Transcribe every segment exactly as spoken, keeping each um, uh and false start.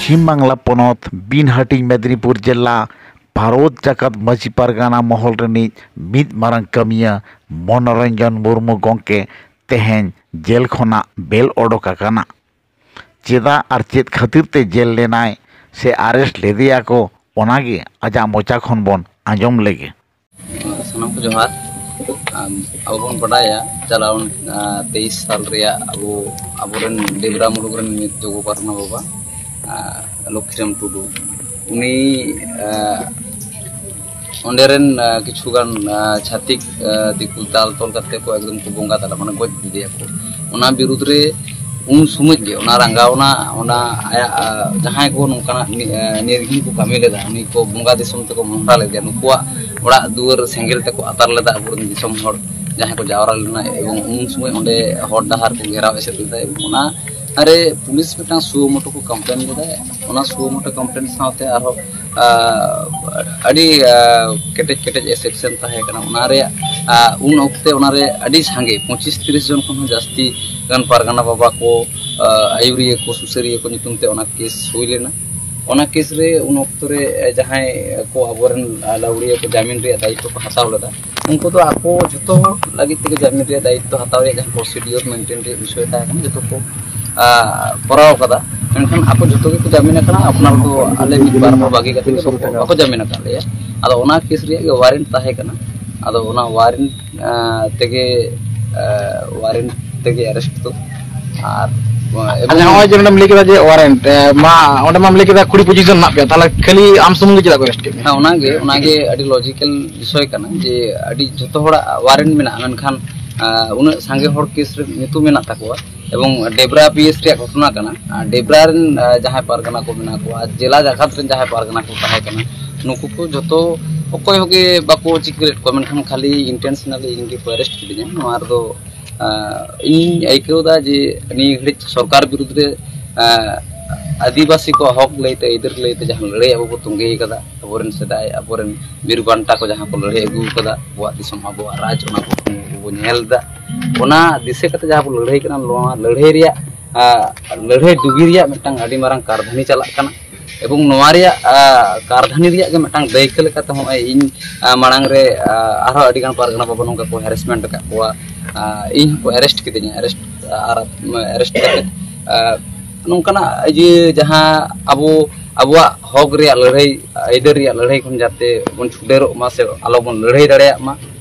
ᱯᱚᱪᱷᱤᱢ ᱵᱟᱝᱞᱟ ᱯᱚᱱᱚᱛ, ᱵᱤᱱᱦᱟᱴᱤᱧ, ᱢᱮᱫᱽᱱᱤᱯᱩᱨ ᱡᱮᱞᱟ, ᱵᱷᱟᱨᱚᱛ ᱡᱟᱠᱟᱛ ᱢᱟᱹᱡᱷᱤ ᱯᱟᱨᱜᱟᱱᱟ ᱢᱚᱦᱚᱞ ᱨᱤᱱᱤᱡ ᱢᱤᱫ ᱢᱟᱨᱟᱝ ᱠᱟᱹᱢᱤᱭᱟᱹ ᱢᱚᱱᱳᱨᱚᱧᱡᱚᱱ ᱢᱩᱨᱢᱩ ᱜᱚᱢᱠᱮ ᱛᱮᱦᱮᱧ ᱡᱮᱞ ᱠᱷᱚᱱᱟᱜ ᱵᱮᱞ ᱚᱰᱚᱠ ᱟᱠᱟᱱᱟ᱾ ᱪᱮᱫᱟᱜ ᱟᱨ ᱪᱮᱫ ᱠᱷᱟᱹᱛᱤᱨ ᱛᱮ ᱡᱮᱞ ᱞᱮᱱᱟᱭ ᱥᱮ ᱟᱨᱮᱥᱴ ᱞᱮᱫᱮᱭᱟ ᱠᱚ, ᱚᱱᱟᱜᱮ ᱟᱡᱟᱜ ᱢᱚᱪᱟ ᱠᱷᱚᱱ ᱵᱚᱱ ᱟᱸᱡᱚᱢ ᱞᱮᱜᱮ᱾ ᱥᱟᱱᱟᱢ ᱠᱚ ᱡᱚᱦᱟᱨ᱾ ᱟᱢ, ᱟᱵᱚ ᱵᱚᱱ ᱵᱟᱰᱟᱭᱟ, ᱪᱟᱞᱟᱣᱮᱱ, ᱟ, ᱛᱮᱭᱤᱥ ᱥᱟᱞ ᱨᱮᱭᱟᱜ ᱟᱵᱚ, ᱟᱵᱚᱨᱮᱱ ᱰᱮᱵᱽᱨᱟ ᱢᱩᱞᱩᱠ ᱨᱮᱱ ᱢᱤᱫ ᱡᱳᱜᱚ ᱯᱟᱨᱜᱟᱱᱟ ᱵᱟᱵᱟ, ᱟ, ᱞᱚᱠᱠᱷᱤᱨᱟᱢ ᱴᱩᱰᱩ, ᱩᱱᱤ, ᱟ, ᱚᱸᱰᱮ ᱨᱮᱱ, ᱟ, ᱠᱤᱪᱷᱩ ᱜᱟᱱ, ᱟ, ᱪᱷᱟᱹᱛᱤᱠ, ᱟ, ᱫᱤᱠᱩ ᱫᱟᱞ ᱛᱚᱞ ᱠᱟᱛᱮ ᱠᱚ ᱮᱠᱫᱚᱢ ᱠᱚ ᱵᱚᱸᱜᱟ ᱛᱟᱞᱟ, ᱢᱟᱱᱮ ᱜᱚᱡ ᱞᱮᱫᱮᱭᱟ ᱠᱚ᱾ ᱚᱱᱟ ᱵᱤᱨᱩᱫᱽ ᱨᱮ ᱩᱱ ᱥᱚᱢᱚᱭ ᱜᱮ ᱚᱱᱟ ᱨᱟᱸᱜᱟᱣᱱᱟ, ᱚᱱᱟ ᱟᱭᱟᱜ, ᱟ, ᱡᱟᱦᱟᱸᱭ ᱠᱚ ᱱᱚᱝᱠᱟᱱᱟᱜ ᱱᱤ-, ᱟ, ᱱᱤᱨᱜᱷᱤᱱ ᱠᱚ ᱠᱟᱹᱢᱤ ᱞᱮᱫᱟ, ᱩᱱᱤ ᱠᱚ ᱵᱚᱸᱜᱟ ᱫᱤᱥᱚᱢ ᱛᱮᱠᱚ ᱢᱚᱦᱰᱟ ᱞᱮᱫᱮᱭᱟ, ᱱᱩᱠᱩᱣᱟᱜ ᱚᱲᱟᱜ ᱫᱩᱣᱟᱹᱨ ᱥᱮᱸᱜᱮᱞ ᱛᱮᱠᱚ ᱟᱛᱟᱨ ᱞᱮᱫᱟ ᱟᱵᱚᱨᱮᱱ ᱫᱤᱥᱚᱢ ᱦᱚᱲ ᱡᱟᱦᱟᱸᱭ ᱠᱚ ᱡᱟᱣᱨᱟ ᱞᱮᱱᱟ, ᱮᱵᱚᱝ ᱩᱱ ᱥᱚᱢᱚᱭ ᱚᱸᱰᱮ ᱦᱚᱨ ᱰᱟᱦᱟᱨ ᱠᱚ ᱜᱷᱮᱨᱟᱣ ᱮᱥᱮᱫ ᱞᱮᱫᱟ, ᱮᱵᱚᱝ ᱚᱱᱟ ᱨᱮ ᱯᱩᱞᱤᱥ ᱢᱤᱫᱴᱟᱝ suo motu ᱠᱚ complain ᱞᱮᱫᱟ᱾ ᱚᱱᱟ suo motu complain ᱥᱟᱶᱛᱮ ᱟᱨᱦᱚᱸ, ᱟ, ᱟᱹᱰᱤ, ᱟ, ᱠᱮᱴᱮᱡ ᱠᱮᱴᱮᱡ exception ᱛᱟᱦᱮᱸ ᱠᱟᱱᱟ᱾ ᱚᱱᱟ ᱨᱮᱭᱟᱜ, ᱟ, ᱩᱱ ᱚᱠᱛᱮ ᱚᱱᱟ ᱨᱮ ᱟᱹᱰᱤ ᱥᱟᱸᱜᱮ, ᱯᱚᱸᱪᱤᱥ ᱛᱤᱨᱤᱥ ᱡᱚᱱ ᱠᱷᱚᱱ ᱦᱚᱸ ᱡᱟᱹᱥᱛᱤ ᱜᱟᱱ ᱯᱟᱨᱜᱟᱱᱟ ᱵᱟᱵᱟ ᱠᱚ, ᱟ, ᱟᱹᱭᱩᱨᱤᱭᱟᱹ ᱠᱚ, ᱥᱩᱥᱟᱹᱨᱤᱭᱟᱹ ᱠᱚ ᱧᱩᱛᱩᱢ ᱛᱮ ᱚᱱᱟ case ᱦᱩᱭ ᱞᱮᱱᱟ᱾ ᱚᱱᱟ case ᱨᱮ ᱩᱱ ᱚᱠᱛᱚ ᱨᱮ, ᱮ, ᱡᱟᱦᱟᱸᱭ ᱠᱚ ᱟᱵᱚᱨᱮᱱ, ᱟ, ᱞᱟᱹᱣᱲᱤᱭᱟᱹ ᱠᱚ ᱡᱟᱢᱤᱱ ᱨᱮᱭᱟᱜ ᱫᱟᱭᱤᱛᱛᱚ ᱠᱚ ᱦᱟᱛᱟᱣ ᱞᱮᱫᱟ, ᱩᱱᱠᱩ ᱫᱚ ᱟᱠᱚ ᱡᱷᱚᱛᱚ ᱦᱚᱲ ᱞᱟᱹᱜᱤᱫ ᱛᱮᱜᱮ ᱡᱟᱢᱤᱱ ᱨᱮᱭᱟᱜ ᱫᱟᱭᱤᱛᱛᱚ ᱦᱟᱛᱟᱣ ᱨᱮᱭᱟᱜ ᱡᱟᱦᱟᱸ procedure maintain ᱨᱮᱭᱟᱜ ᱵᱤᱥᱚᱭ ᱛᱟᱦᱮᱸ ᱠᱟᱱᱟ, ᱡᱷᱚᱛᱚ ᱠᱚ, ᱟ, ᱠᱚᱨᱟᱣ ᱠᱟᱫᱟ᱾ ᱢᱮᱱᱠᱷᱟᱱ ᱟᱠᱚ ᱡᱷᱚᱛᱚ ᱜᱮᱠᱚ ᱡᱟᱢᱤᱱ ᱟᱠᱟᱱᱟ, ᱟᱯᱱᱟᱨ ᱫᱚ ᱟᱞᱮ ᱢᱤᱫ ᱵᱟᱨ ᱦᱚᱲ ᱵᱟᱹᱜᱤ ᱠᱟᱛᱮ ᱫᱚ ᱵᱟᱠᱚ, ᱵᱟᱠᱚ ᱡᱟᱢᱤᱱ ᱟᱠᱟᱫ ᱞᱮᱭᱟ᱾ ᱟᱫᱚ ᱚᱱᱟ case ᱨᱮᱭᱟᱜ ᱜᱮ warrant ᱛᱟᱦᱮᱸ ᱠᱟᱱᱟ᱾ ᱟᱫᱚ ᱚᱱᱟ warrant, ᱟ, ᱛᱮᱜᱮ, ᱟ, warrant ᱛᱮᱜᱮ arrest ᱫᱚ᱾ ᱟᱨ, ᱟ, ᱟᱪᱪᱷᱟ, ᱮᱵᱚᱝ ᱱᱚᱜᱼᱚᱭ ᱡᱮ ᱱᱚᱰᱮᱢ ᱞᱟᱹᱭ ᱠᱮᱫᱟ ᱡᱮ warrant, ᱮ, ᱢᱟ, ᱚᱸᱰᱮ ᱢᱟᱢ ᱞᱟᱹᱭ ᱠᱮᱫᱟ ᱠᱩᱲᱤ ᱯᱚᱸᱪᱤᱥ ᱡᱚᱱ ᱢᱮᱱᱟᱜ ᱯᱮᱭᱟ, ᱛᱟᱦᱚᱞᱮ ᱠᱷᱟᱹᱞᱤ ᱟᱢ ᱥᱩᱢᱩᱝ ᱜᱮ ᱪᱮᱫᱟᱜ ᱠᱚ arrest ᱠᱮᱫ ᱢᱮᱭᱟ? ᱦᱮᱸ, ᱚᱱᱟᱜᱮ, ᱚᱱᱟᱜᱮ ᱟᱹᱰᱤ logical ᱵᱤᱥᱚᱭ ᱠᱟᱱᱟ ᱡᱮ ᱟᱹᱰᱤ ᱡᱷᱚᱛᱚ ᱦᱚᱲᱟᱜ warrant ᱢᱮᱱᱟᱜᱼᱟ, ᱢᱮᱱᱠᱷᱟᱱ, ᱟ, ᱩᱱᱟᱹᱜ ᱥᱟᱸᱜᱮ ᱦᱚᱲ case ᱨᱮ ᱧᱩᱛᱩᱢ ᱢᱮᱱᱟᱜ ᱛᱟᱠᱚᱣᱟ᱾ ᱮᱵᱚᱝ ᱰᱮᱵᱽᱨᱟ PS ᱨᱮᱭᱟᱜ ᱜᱷᱚᱴᱚᱱᱟ ᱠᱟᱱᱟ᱾ ᱟᱨ ᱰᱮᱵᱽᱨᱟ ᱨᱮᱱ, ᱟ, ᱡᱟᱦᱟᱸᱭ ᱯᱟᱨᱜᱟᱱᱟ ᱠᱚ ᱢᱮᱱᱟᱜ ᱠᱚᱣᱟ, ᱡᱮᱞᱟ ᱡᱟᱠᱟᱛ ᱨᱮᱱ ᱡᱟᱦᱟᱸᱭ ᱯᱟᱨᱜᱟᱱᱟ ᱠᱚ ᱛᱟᱦᱮᱸ ᱠᱟᱱᱟ, ᱱᱩᱠᱩ ᱠᱚ ᱡᱷᱚᱛᱚ ᱚᱠᱚᱭ ᱦᱚᱸᱜᱮ ᱵᱟᱠᱚ ᱪᱤᱠᱟᱹ ᱞᱮᱫ ᱠᱚᱣᱟ, ᱢᱮᱱᱠᱷᱟᱱ ᱠᱷᱟᱹᱞᱤ intentionally ᱤᱧ ᱜᱮᱠᱚ arrest ᱠᱤᱫᱤᱧᱟ᱾ ᱱᱚᱣᱟ ᱨᱮᱫᱚ, ᱟ, ᱤᱧ ᱟᱹᱭᱠᱟᱹᱣ ᱮᱫᱟ ᱡᱮ ᱱᱤᱭᱟᱹ ᱜᱷᱟᱹᱲᱤᱡ ᱥᱚᱨᱠᱟᱨ ᱵᱤᱨᱩᱫᱽ ᱨᱮ, ᱟ, ᱟᱹᱫᱤᱵᱟᱹᱥᱤ ᱠᱚᱣᱟᱜ ᱦᱚᱠ ᱞᱟᱹᱭᱛᱮ, ᱟᱹᱭᱫᱟᱹᱨ ᱞᱟᱹᱭᱛᱮ ᱡᱟᱦᱟᱸ ᱞᱟᱹᱲᱦᱟᱹᱭ ᱟᱵᱚ ᱵᱚ ᱛᱚᱸᱜᱮ ᱟᱠᱟᱫᱟ, ᱟᱵᱚᱨᱮᱱ ᱥᱮᱫᱟᱭ, ᱟᱵᱚᱨᱮᱱ ᱵᱤᱨ ᱵᱟᱱᱴᱟ ᱠᱚ ᱡᱟᱦᱟᱸ ᱠᱚ ᱞᱟᱹᱲᱦᱟᱹᱭ ᱟᱹᱜᱩ ᱟᱠᱟᱫᱟ, ᱟᱵᱚᱣᱟᱜ ᱫᱤᱥᱚᱢ, ᱟᱵᱚᱣᱟᱜ ᱨᱟᱡᱽ, ᱚᱱᱟ ᱠᱚ ᱵᱚ ᱧᱮᱞ ᱮᱫᱟ᱾ ᱚᱱᱟ ᱫᱤᱥᱟᱹ ᱠᱟᱛᱮ ᱡᱟᱦᱟᱸ ᱵᱚ ᱞᱟᱹᱲᱦᱟᱹᱭ ᱠᱟᱱᱟ, ᱱᱚᱣᱟ ᱞᱟᱹᱲᱦᱟᱹᱭ ᱨᱮᱭᱟᱜ ᱟᱨ ᱞᱟᱹᱲᱦᱟᱹᱭ ᱰᱩᱜᱤ ᱨᱮᱭᱟᱜ ᱢᱤᱫᱴᱟᱝ ᱟᱹᱰᱤ ᱢᱟᱨᱟᱝ ᱠᱟᱨᱫᱷᱟᱹᱱᱤ ᱪᱟᱞᱟᱜ ᱠᱟᱱᱟ᱾ ᱮᱵᱚᱝ ᱱᱚᱣᱟ ᱨᱮᱭᱟᱜ ᱟᱨ, ᱠᱟᱨᱫᱷᱟᱹᱱᱤ ᱨᱮᱭᱟᱜ ᱜᱮ ᱢᱤᱫᱴᱟᱝ ᱫᱟᱹᱭᱠᱟᱹ ᱞᱮᱠᱟᱛᱮ ᱦᱚᱸᱜᱼᱚᱭ ᱤᱧ ᱟᱨ, ᱢᱟᱲᱟᱝ ᱨᱮ ᱟᱨ, ᱟᱨᱦᱚᱸ ᱟᱹᱰᱤ ᱜᱟᱱ ᱯᱟᱨᱜᱟᱱᱟ ᱵᱟᱵᱟ ᱱᱚᱝᱠᱟ ᱠᱚ ᱦᱮᱨᱮᱥᱢᱮᱱᱴ ᱟᱠᱟᱫ ᱠᱚᱣᱟ᱾ ᱟᱨ, ᱤᱧ ᱦᱚᱸᱠᱚ ᱮᱨᱮᱥᱴ ᱠᱤᱫᱤᱧᱟ, ᱮᱨᱮᱥᱴ ᱟᱨ ᱮᱨᱮᱥᱴ ᱠᱟᱛᱮ ᱟᱨ, ᱱᱚᱝᱠᱟᱱᱟᱜ ᱤᱭᱟᱹ ᱡᱟᱦᱟᱸ ᱟᱵᱚ ᱟᱵᱚᱣᱟᱜ ᱦᱚᱠ ᱨᱮᱭᱟᱜ ᱞᱟᱹᱲᱦᱟᱹᱭ, ᱟᱹᱭᱫᱟᱹᱨ ᱨᱮᱭᱟᱜ ᱞᱟᱹᱲᱦᱟᱹᱭ ᱠᱷᱚᱱ ᱡᱟᱛᱮ ᱵᱚᱱ ᱪᱷᱩᱰᱟᱹᱨᱚᱜ ᱢᱟ ᱥᱮ ᱟᱞᱚ ᱵᱚᱱ ᱞᱟᱹᱲᱦᱟᱹᱭ ᱫᱟᱲᱮᱭᱟᱜ ᱢᱟ,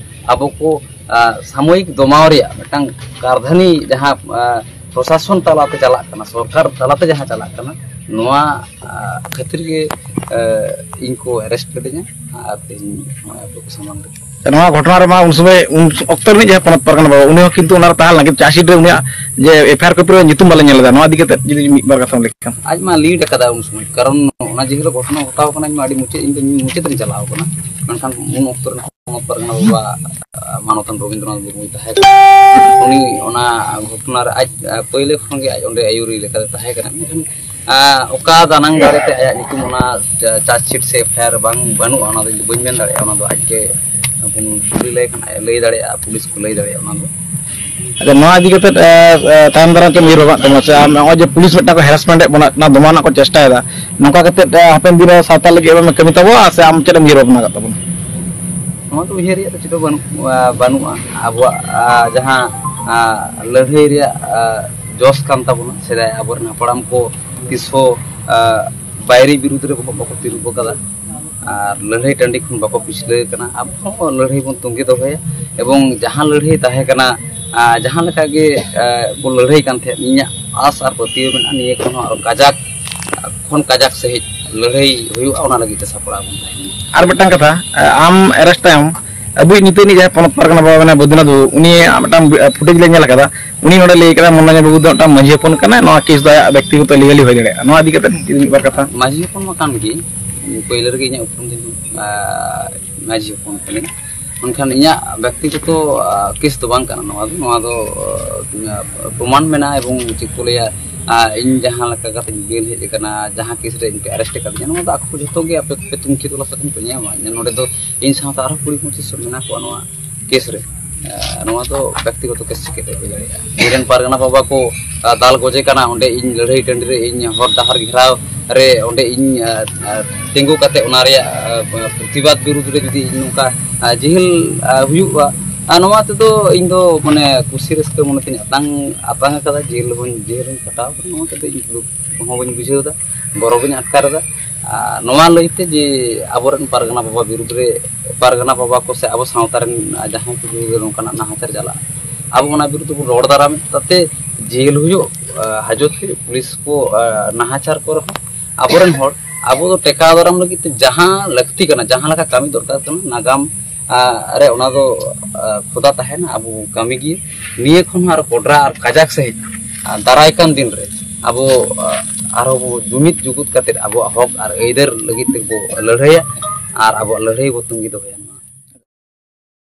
ᱟᱵᱚ ᱠᱚ ᱟᱨ, ᱥᱟᱢᱚᱭᱤᱠ ᱫᱚᱢᱟᱣ ᱨᱮᱭᱟᱜ ᱢᱤᱫᱴᱟᱝ ᱠᱟᱨᱫᱷᱟᱹᱱᱤ ᱡᱟᱦᱟᱸ ᱟᱨ, ᱯᱨᱚᱥᱟᱥᱚᱱ ᱛᱟᱞᱟᱛᱮ ᱪᱟᱞᱟᱜ ᱠᱟᱱᱟ, ᱥᱚᱨᱠᱟᱨ ᱛᱟᱞᱟᱛᱮ ᱡᱟᱦᱟᱸ ᱪᱟᱞᱟᱜ ᱠᱟᱱᱟ, ᱱᱚᱣᱟ ᱟᱨ, ᱠᱷᱟᱹᱛᱤᱨ ᱜᱮ ᱟᱨ, ᱤᱧ ᱠᱚ ᱮᱨᱮᱥᱴ ᱞᱤᱫᱤᱧᱟ ᱟᱨ ᱛᱮᱦᱮᱧ ᱱᱚᱣᱟ ᱟᱵᱚ ᱠᱚ ᱥᱟᱢᱟᱝ ᱨᱮ᱾ ᱱᱚᱣᱟ ᱜᱷᱚᱴᱚᱱᱟ ᱨᱮᱢᱟ ᱩᱱ ᱥᱚᱢᱚᱭ, ᱩᱱ ᱚᱠᱛᱚ ᱨᱤᱱᱤᱡ ᱡᱟᱦᱟᱸ ᱯᱚᱱᱚᱛ ᱯᱟᱨᱜᱟᱱᱟ ᱵᱟᱵᱟ, ᱩᱱᱤ ᱦᱚᱸ ᱠᱤᱱᱛᱩ ᱚᱱᱟ ᱨᱮ ᱛᱟᱦᱮᱸ ᱞᱮᱱᱟ, ᱠᱤᱱᱛᱩ ᱪᱟᱨᱡᱽᱥᱤᱴ ᱨᱮ ᱩᱱᱤᱭᱟᱜ ᱡᱮ ᱮᱯᱷ ᱟᱭ ᱟᱨ ᱠᱚᱯᱤ ᱨᱮ ᱧᱩᱛᱩᱢ ᱵᱟᱞᱮ ᱧᱮᱞ ᱞᱮᱫᱟ᱾ ᱱᱚᱣᱟ ᱤᱫᱤ ᱠᱟᱛᱮ ᱡᱩᱫᱤ ᱢᱤᱫ ᱵᱟᱨ ᱠᱟᱛᱷᱟᱢ ᱞᱟᱹᱭ ᱠᱷᱟᱱ᱾ ᱟᱡ ᱢᱟ ᱞᱤᱰ ᱟᱠᱟᱫᱟ ᱩᱱ ᱥᱚᱢᱚᱭ, ᱠᱟᱨᱚᱱ ᱚᱱᱟ ᱡᱮ ᱦᱤᱞᱳᱜ ᱜᱷᱚᱴᱚᱱᱟ ᱜᱷᱚᱴᱟᱣ ᱠᱟᱱᱟ, ᱤᱧ ᱢᱟ ᱟᱹᱰᱤ ᱢᱩᱪᱟᱹᱫ, ᱤᱧ ᱫᱚ ᱢᱩᱪᱟᱹᱫ ᱨᱤᱧ ᱪᱟᱞᱟᱣ ᱠᱟᱱᱟ᱾ ᱢᱮᱱᱠᱷᱟᱱ ᱩᱱ ᱚᱠᱛᱚ ᱨᱮᱱ ᱯᱚᱱᱚᱛ ᱯᱟᱨᱜᱟᱱᱟ ᱵᱟᱵᱟ ᱢᱟᱱᱚᱛᱟᱱ ᱨᱚᱵᱤᱱᱫᱨᱚᱱᱟᱛᱷ ᱢᱩᱨᱢᱩᱭ ᱛᱟᱦᱮᱸ ᱠᱟᱱᱟ᱾ ᱩᱱᱤ ᱚᱱᱟ ᱜᱷᱚᱴᱚᱱᱟ ᱨᱮ ᱟᱡ ᱯᱳᱭᱞᱳ ᱠᱷᱚᱱ ᱜᱮ ᱟᱡ ᱚᱸᱰᱮ ᱟᱹᱭᱩᱨᱤᱭᱟᱹ ᱞᱮᱠᱟᱛᱮ ᱛᱟᱦᱮᱸ ᱠᱟᱱᱟ᱾ ᱢᱮᱱᱠᱷᱟᱱ ᱟᱨ ᱚᱠᱟ ᱫᱟᱱᱟᱝ ᱫᱟᱲᱮ ᱛᱮ ᱟᱭᱟᱜ ᱧᱩᱛᱩᱢ ᱚᱱᱟ ᱪᱟ-, ᱪᱟᱨᱡᱽᱥᱤᱴ ᱥᱮ ᱮᱯᱷ ᱟᱭ ᱟᱨ ᱵᱟᱝ, ᱵᱟᱹᱱᱩᱜᱼᱟ, ᱚᱱᱟ ᱫᱚ ᱤᱧ ᱫᱚ ᱵᱟᱹᱧ ᱢᱮᱱ ᱫᱟᱲᱮᱭᱟᱜᱼᱟ᱾ ᱚᱱᱟ ᱫᱚ ᱟᱡ ᱜᱮ ᱵᱚᱱ ᱠᱩᱞᱤ ᱞᱟᱭ ᱠᱷᱟᱱ ᱟᱡ ᱞᱟᱹᱭ ᱫᱟᱲᱮᱭᱟᱜᱼᱟ, ᱯᱩᱞᱤᱥ ᱠᱚ ᱞᱟᱹᱭ ᱫᱟᱲᱮᱭᱟᱜᱼᱟ ᱚᱱᱟ ᱫᱚ᱾ ᱟᱪᱪᱷᱟ, ᱱᱚᱣᱟ ᱤᱫᱤ ᱠᱟᱛᱮ, ᱮ, ᱮ, ᱛᱟᱭᱚᱢ ᱫᱟᱨᱟᱢ ᱪᱮᱫ ᱩᱭᱦᱟᱹᱨ ᱵᱷᱟᱵᱽᱱᱟ ᱛᱟᱢᱟ? ᱥᱮ ᱟᱢ ᱱᱚᱜᱼᱚᱭ ᱡᱮ ᱯᱩᱞᱤᱥ ᱢᱤᱫᱴᱟᱝ ᱠᱚ ᱦᱮᱨᱟᱥᱢᱮᱱᱴ ᱮᱫ ᱵᱚᱱᱟ, ᱚᱱᱟ ᱫᱚᱢᱟᱣ ᱨᱮᱱᱟᱜ ᱠᱚ ᱪᱮᱥᱴᱟᱭᱮᱫᱟ, ᱱᱚᱝᱠᱟ ᱠᱟᱛᱮ, ᱮ, ᱦᱟᱯᱮᱱ ᱫᱤᱱ ᱨᱮ ᱥᱟᱶᱛᱟ ᱞᱟᱹᱜᱤᱫ ᱮᱢ ᱠᱟᱹᱢᱤ ᱛᱟᱵᱚᱱᱟ ᱥᱮ ᱟᱢ ᱪᱮᱫ ᱮᱢ ᱩᱭᱦᱟᱹᱨ ᱵᱷᱟᱵᱽᱱᱟ ᱟᱠᱟᱫ ᱛᱟᱵᱚᱱᱟ? ᱱᱚᱣᱟ ᱫᱚ ᱩᱭᱦᱟᱹᱨ ᱨᱮᱭᱟᱜ ᱫᱚ ᱪᱮᱫ ᱦᱚᱸ ᱵᱟᱹᱱᱩᱜ, ᱟ, ᱵᱟᱹᱱᱩᱜᱼᱟ᱾ ᱟᱵᱚᱣᱟᱜ, ᱟ, ᱡᱟᱦᱟᱸ, ᱟ, ᱞᱟᱹᱲᱦᱟᱹᱭ ᱨᱮᱭᱟᱜ, ᱟ, ᱡᱚᱥ ᱠᱟᱱ ᱛᱟᱵᱚᱱᱟ᱾ ᱥᱮᱫᱟᱭ ᱟᱵᱚᱨᱮᱱ ᱦᱟᱯᱲᱟᱢ ᱠᱚ ᱛᱤᱥ ᱦᱚᱸ, ᱟ, ᱵᱟᱭᱨᱤ ᱵᱤᱨᱩᱫᱽ ᱨᱮ ᱵᱚᱦᱚᱜ ᱵᱟᱠᱚ ᱛᱤᱨᱩᱵ ᱟᱠᱟᱫᱟ ᱟᱨ ᱞᱟᱹᱲᱦᱟᱹᱭ ᱴᱟᱺᱰᱤ ᱠᱷᱚᱱ ᱵᱟᱠᱚ ᱯᱤᱪᱷᱞᱟᱹ ᱟᱠᱟᱱᱟ᱾ ᱟᱵᱚ ᱦᱚᱸ ᱞᱟᱹᱲᱦᱟᱹᱭ ᱵᱚᱱ ᱛᱚᱸᱜᱮ ᱫᱚᱦᱚᱭᱟ ᱮᱵᱚᱝ ᱡᱟᱦᱟᱸ ᱞᱟᱹᱲᱦᱟᱹᱭ ᱛᱟᱦᱮᱸ ᱠᱟᱱᱟ, ᱟ, ᱡᱟᱦᱟᱸ ᱞᱮᱠᱟ ᱜᱮ, ᱟ, ᱵᱚᱱ ᱞᱟᱹᱲᱦᱟᱹᱭ ᱠᱟᱱ ᱛᱟᱦᱮᱸᱫ, ᱤᱧᱟᱹᱜ ᱟᱥ ᱟᱨ ᱯᱟᱹᱛᱭᱟᱹᱣ ᱢᱮᱱᱟᱜᱼᱟ, ᱱᱤᱭᱟᱹ ᱠᱷᱚᱱ ᱦᱚᱸ ᱟᱨᱚ ᱠᱟᱡᱟᱠ, ᱠᱷᱚᱱ ᱠᱟᱡᱟᱠ ᱥᱟᱺᱦᱤᱡ ᱞᱟᱹᱲᱦᱟᱹᱭ ᱦᱩᱭᱩᱜᱼᱟ, ᱚᱱᱟ ᱞᱟᱹᱜᱤᱫ ᱛᱮ ᱥᱟᱯᱲᱟᱣ ᱵᱚᱱ ᱛᱟᱦᱮᱱᱟ᱾ ᱟᱨ ᱢᱤᱫᱴᱟᱝ ᱠᱟᱛᱷᱟ, ᱟ, ᱟᱢ ᱮᱨᱮᱥᱴ ᱛᱟᱭᱚᱢ ᱟᱵᱚᱭᱤᱡ ᱱᱤᱛᱚᱜ ᱨᱤᱱᱤᱡ ᱡᱟᱦᱟᱸᱭ ᱯᱚᱱᱚᱛ ᱯᱟᱨᱜᱟᱱᱟ ᱵᱟᱵᱟ ᱢᱮᱱᱟᱭᱟ, ᱵᱳᱭᱫᱚᱱᱟᱛᱷ ᱵᱟᱵᱩ, ᱩᱱᱤᱭᱟᱜ ᱢᱤᱫᱴᱟᱝ ᱵᱤ-, ᱟ, ᱯᱷᱩᱴᱮᱡᱽ ᱞᱮ ᱧᱮᱞ ᱟᱠᱟᱫᱟ᱾ ᱩᱱᱤ ᱱᱚᱰᱮ ᱞᱟᱹᱭ ᱠᱟᱫᱟ, ᱢᱚᱱᱚᱨᱚᱧᱡᱚᱱ ᱵᱟᱵᱩ ᱫᱚ ᱢᱤᱫᱴᱟᱝ ᱢᱟᱹᱡᱷᱤ ᱦᱚᱯᱚᱱ ᱠᱟᱱᱟᱭ, ᱱᱚᱣᱟ ᱠᱮᱥ ᱫᱚ ᱟᱭᱟᱜ ᱵᱮᱠᱛᱤᱜᱚᱛᱚ ᱞᱤᱜᱟᱞᱤ ᱦᱩᱭ ᱫᱟᱲᱮᱭᱟᱜᱼᱟ᱾ ᱱᱚᱣᱟ ᱤᱫᱤ ᱠᱟᱛᱮ ᱡᱩᱫᱤ ᱢᱤᱫ ᱵᱟᱨ ᱠᱟᱛᱷᱟ᱾ ᱢᱟᱹᱡᱷᱤ ᱦᱚᱯᱚᱱ ᱢᱟ ᱠᱟᱱ ᱜᱮ, ᱯᱳᱭᱞᱳ ᱨᱮᱜᱮ ᱤᱧᱟᱹᱜ ᱩᱯᱨᱩᱢ ᱫᱚᱧ, ᱟ, ᱢᱟᱹᱡᱷᱤ ᱦᱚᱯᱚᱱ ᱠᱟᱹᱱᱟᱹᱧ᱾ ᱢᱮᱱᱠᱷᱟᱱ ᱤᱧᱟᱹᱜ ᱵᱮᱠᱛᱤᱜᱚᱛᱚ, ᱟ, ᱠᱮᱥ ᱫᱚ ᱵᱟᱝ ᱠᱟᱱᱟ ᱱᱚᱣᱟ ᱫᱚ᱾ ᱱᱚᱣᱟ ᱫᱚ, ᱟ, ᱯᱨᱚᱢᱟᱱ ᱢᱮᱱᱟᱜᱼᱟ ᱮᱵᱚᱝ ᱪᱮᱫ ᱠᱚ ᱞᱟᱹᱭᱟ, ᱟ, ᱤᱧ ᱡᱟᱦᱟᱸ ᱞᱮᱠᱟ ᱠᱟᱛᱮᱧ ᱵᱮᱞ ᱦᱮᱡ ᱟᱠᱟᱱᱟ, ᱡᱟᱦᱟᱸ ᱠᱮᱥ ᱨᱮ ᱤᱧ ᱠᱚ ᱮᱨᱮᱥᱴ ᱟᱠᱟᱫᱤᱧᱟ, ᱱᱚᱣᱟ ᱫᱚ ᱟᱠᱚ ᱡᱷᱚᱛᱚ ᱜᱮ ᱟᱯᱮ ᱠᱚᱯᱮ ᱛᱩᱱᱠᱷᱤ ᱛᱚᱞᱟᱥ ᱞᱮᱠᱷᱟᱱ ᱯᱮ ᱧᱟᱢᱟ᱾ ᱱᱚᱰᱮ ᱫᱚ ᱤᱧ ᱥᱟᱶᱛᱮ ᱟᱨᱦᱚᱸ ᱠᱩᱲᱤ ᱯᱚᱸᱪᱤᱥ ᱦᱚᱲ ᱢᱮᱱᱟᱜ ᱠᱚᱣᱟ ᱱᱚᱣᱟ ᱠᱮᱥ ᱨᱮ᱾ ᱱᱚᱣᱟ ᱫᱚ ᱵᱮᱠᱛᱤᱜᱚᱛᱚ ᱠᱮᱥ ᱪᱤᱠᱟᱹᱛᱮ ᱦᱩᱭ ᱫᱟᱲᱮᱭᱟᱜᱼᱟ? ᱤᱧᱨᱮᱱ ᱯᱟᱨᱜᱟᱱᱟ ᱵᱟᱵᱟ ᱠᱚ ᱫᱟᱞ ᱜᱚᱡᱮ ᱠᱟᱱᱟ, ᱚᱸᱰᱮ ᱤᱧ ᱞᱟᱹᱲᱦᱟᱹᱭ ᱴᱟᱺᱰᱤ ᱨᱮ, ᱤᱧ ᱦᱚᱨ ᱰᱟᱦᱟᱨ ᱜᱷᱮᱨᱟᱣ ᱨᱮ ᱚᱸᱰᱮ ᱤᱧ ᱛᱤᱸᱜᱩ ᱠᱟᱛᱮ ᱚᱱᱟ ᱨᱮᱭᱟᱜ ᱯᱨᱚᱛᱤᱵᱟᱫ ᱵᱤᱨᱩᱫᱽ ᱨᱮ ᱡᱩᱫᱤ ᱤᱧ ᱱᱚᱝᱠᱟ ᱡᱤᱦᱤᱞ ᱦᱩᱭᱩᱜᱼᱟ, ᱟᱨ ᱱᱚᱣᱟ ᱛᱮᱫᱚ ᱤᱧ ᱫᱚ ᱢᱟᱱᱮ ᱠᱩᱥᱤ ᱨᱟᱹᱥᱠᱟᱹ ᱢᱚᱱᱮ ᱛᱤᱧ ᱟᱛᱟᱝ ᱟᱛᱟᱝ ᱟᱠᱟᱫᱟ, ᱡᱤᱦᱤᱞ ᱦᱚᱸᱧ ᱡᱤᱦᱤᱞ ᱦᱚᱸᱧ ᱠᱟᱴᱟᱣ ᱠᱟᱱᱟ᱾ ᱱᱚᱣᱟ ᱛᱮᱫᱚ ᱤᱧ ᱫᱩᱠ ᱦᱚᱸ ᱵᱟᱹᱧ ᱵᱩᱡᱷᱟᱹᱣ ᱮᱫᱟ, ᱜᱚᱨᱚᱵᱤᱧ ᱟᱴᱠᱟᱨ ᱮᱫᱟ᱾ ᱟᱨ ᱱᱚᱣᱟ ᱞᱟᱹᱭᱛᱮ ᱡᱮ ᱟᱵᱚᱨᱮᱱ ᱯᱟᱨᱜᱟᱱᱟ ᱵᱟᱵᱟ ᱵᱤᱨᱩᱫᱽ ᱨᱮ, ᱯᱟᱨᱜᱟᱱᱟ ᱵᱟᱵᱟ ᱠᱚ ᱥᱮ ᱟᱵᱚ ᱥᱟᱶᱛᱟ ᱨᱮᱱ ᱡᱟᱦᱟᱸᱭ ᱠᱚ ᱵᱤᱨᱩᱫᱽ ᱨᱮ ᱱᱚᱝᱠᱟᱱᱟᱜ ᱱᱟᱦᱟᱪᱟᱨ ᱪᱟᱞᱟᱜᱼᱟ, ᱟᱵᱚ ᱚᱱᱟ ᱵᱤᱨᱩᱫᱽ ᱨᱮᱵᱚᱱ ᱨᱚᱲ ᱫᱟᱨᱟᱢ ᱛᱟᱛᱮ ᱡᱮᱞ ᱦᱩᱭᱩᱜ, ᱦᱟᱡᱚᱛ ᱦᱩᱭᱩᱜ, ᱯᱩᱞᱤᱥ ᱠᱚ ᱱᱟᱦᱟᱪᱟᱨ ᱠᱚ ᱨᱮᱦᱚᱸ ᱟᱵᱚᱨᱮᱱ ᱦᱚᱲ ᱟᱵᱚ ᱫᱚ ᱴᱮᱠᱟᱣ ᱫᱟᱨᱟᱢ ᱞᱟᱹᱜᱤᱫ ᱛᱮ ᱡᱟᱦᱟᱸ ᱞᱟᱹᱠᱛᱤ ᱠᱟᱱᱟ, ᱡᱟᱦᱟᱸ ᱞᱮᱠᱟ ᱠᱟᱹᱢᱤ ᱫᱚᱨᱠᱟᱨ ᱠᱟᱱᱟ, ᱱᱟᱜᱟᱢ ᱨᱮ ᱚᱱᱟ ᱫᱚ ᱠᱷᱚᱫᱟ ᱛᱟᱦᱮᱱᱟ᱾ ᱟᱵᱚ ᱠᱟᱹᱢᱤ ᱜᱮ ᱱᱤᱭᱟᱹ ᱠᱷᱚᱱ ᱦᱚᱸ ᱟᱨᱚ ᱠᱚᱰᱨᱟ ᱟᱨ ᱠᱟᱡᱟᱠ ᱥᱟᱺᱦᱤᱡ ᱫᱟᱨᱟᱭ ᱠᱟᱱ ᱫᱤᱱ ᱨᱮ ᱟᱵᱚ ᱟᱨᱦᱚᱸ ᱵᱚ ᱡᱩᱢᱤᱫ ᱡᱩᱜᱩᱫ ᱠᱟᱛᱮ ᱟᱵᱚᱣᱟᱜ ᱦᱚᱠ ᱟᱨ ᱟᱹᱭᱫᱟᱹᱨ ᱞᱟᱹᱜᱤᱫ ᱛᱮᱵᱚ ᱞᱟᱹᱲᱦᱟᱹᱭᱟ ᱟᱨ ᱟᱵᱚᱣᱟᱜ ᱞᱟᱹᱲᱦᱟᱹᱭ ᱵᱚ ᱛᱩᱸᱜᱤ ᱫᱚᱦᱚᱭᱟ᱾